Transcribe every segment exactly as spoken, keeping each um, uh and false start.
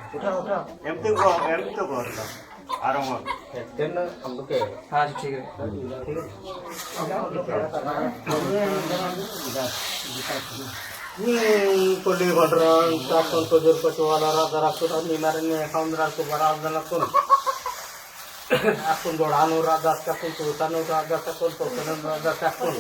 उठा, उठा। एम तो गो, एम तो गो, आराम। तेन हम लोग के। हाँ जी, ठीक है। ठीक है। ये कोली भंडरान, ताकन तो जोर पचवाला राजा राखो, निमारे ने हम राखो बड़ा आदन अक्कुन। अक्कुन दोड़ानो राजा अक्कुन, तोसानो राजा अक्कुन, तोसनो राजा अक्कुन।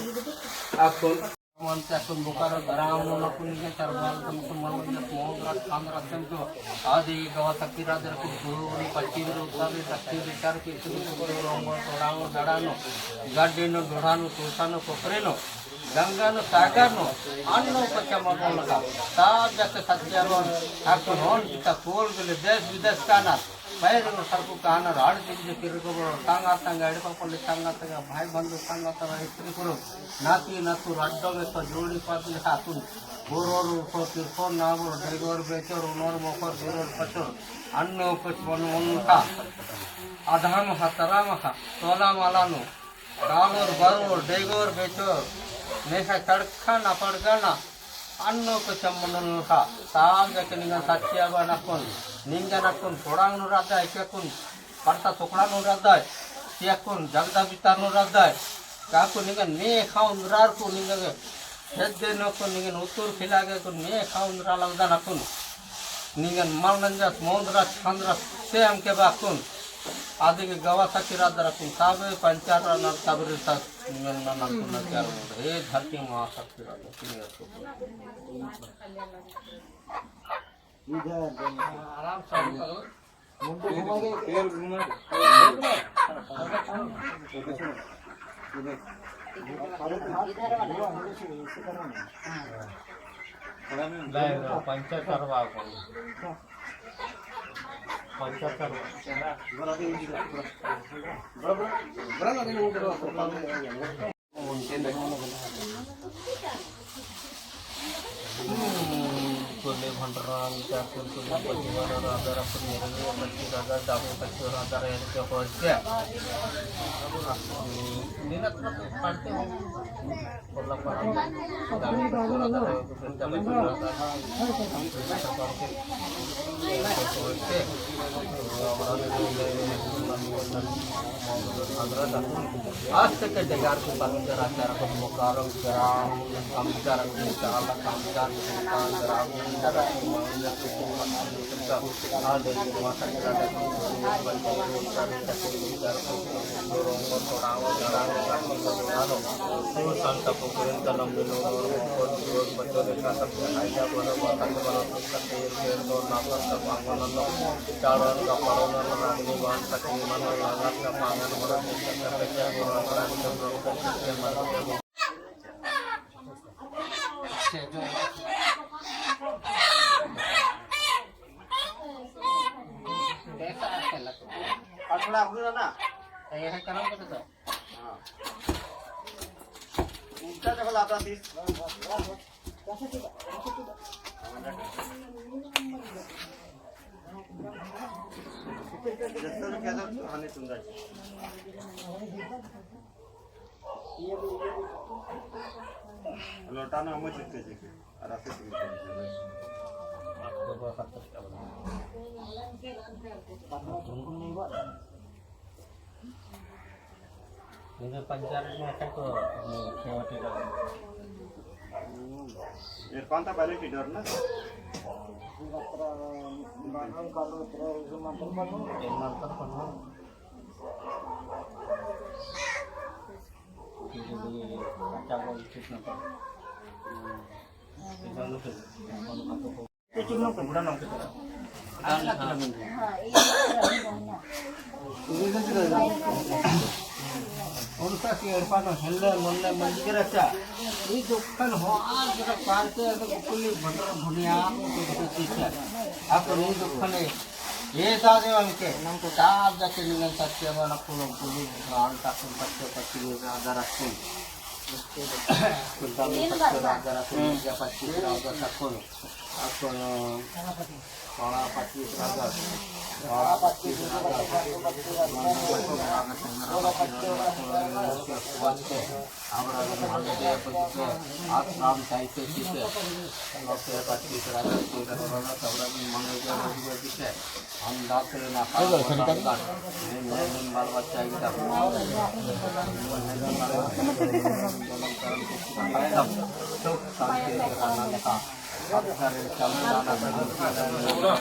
अक्कुन मन ते अक्कुन बोकारो ग्राम नू नकुन के तरबाल तुम तुम मन के मोहन राज खान राज तुम तो आदि गवा शक्ति राज रखो गुरु गुरु पश्चिम रो उत्तर रो दक्षिण रो चार के तुम गुरु रोंगो तोड़ानो दड़ानो गड्डे नो दोड़ानो तोसानो कोपरे नो गंगा नो सागर नो अन्नो पचम बोलका ताब जाके सत्य रो अक्कुन होन किता खोल गले देश विदेश का ना पैर नो सरकु काना राड़ दिल जे किर को बोलो तांगा तांगा एड़पा पल्ले तांगा तांगा भाई बंधु तांगा तांगा स्त्री करो नाती नातु रड्डो में तो जोड़ी पाती हातुन बोरोर उठो तिरखोर नागोर डेगोर बेचोर उनोर मोखोर बिरोर पचोर अन्नो कुछ बन उनका अधाम हा तराम हा तोला माला नो डालोर बरोर डेगोर बेचोर नेखा तड़खा ना पड़गना अन्नो कुछ बन उनका ताल जाके निंगन सच्चिया बा नकुन निंगन अक्कुन थोड़ा नु राजा है कि अक्कुन परसा तोकड़ा नू रअदय, चिअक्कुन जगदा बितार नू रअदय, काकु निंगन ने खाउन रार कु निंगन हेद्दे नू कु निंगन उतुर खिलागे कु ने खाउन रा लगदन अक्कुन। निंगन मल नंजस मोंद रस खंद रस से अमके बाकुन। आदि के गवा सकी रअदर अक्कुन ताबे पंचार रअनर तबरे तस निंगन ननर कुन नचार मोंद। हे धरती माँ सकी रअदर, सिंगर को। इधर आराम से। मुंडू घुमा के। तेल घुमा के। इधर वाला। खड़ा में लाए, पंचर करवा को। पंचर करवा। बड़ा, बड़ा, बड़ा, बड़ा, बड़ा, बड़ा, बड़ा, बड़ा, बड़ा, कोले भंडरान, चाकुर कोले पतिवार, राजा रखुन मेरे, पति राजा, दाबो पति राजा, रहने के हो गया। नीला तरफ काटते हो। कोला पर दाबो पति राजा, रहने के हो गया। आस तक डेगार के फर्नीचर आचार को मोकारो ग्राम कमचार के चाला कमचार के ग्राम लोटा ना हम चित्ते जी के, और आपसे चित्ते जी के। इधर पंचायत में आता तो, हम्म, सेवा टीका। हम्म। ये कौन था पहले की डर ना? मंत्र पढ़ो। ये मंत्र पढ़ो। ये, ये, ये, अच्छा, वो ठीक ना पढ़ो। हम्म। ये जानो फिर, ये जानो फिर। उनका के एड़पा नू हेल्ले मोल्ले मंजके रहचा। ई दुखन हो आज जरा पारते तो कुली भंडर भुनिया तो कुछ चीज है। आप ई दुखन ये दादे हमके नाम को तार जाके निंगन सत्य बना कुलो कुली भगवान का कुल बच्चे बच्ची ये राजा रखते। कुल दादे सत्य राजा रखते, या बच्ची राजा रखते। अक्कुन पड़ा पच्चीस हजार, पड़ा पच्चीस हजार, अब रंग माने दे पच्चीस, आज काम चाहते चीते, अब से पच्चीस हजार, तेरह हजार, तब रंग माने दे पच्चीस, हम डॉक्टर ना पास, मैं, मैं, मैं बाल बच्चा एकदम। सुख शांति से रहना था। अब घर चलना ना था।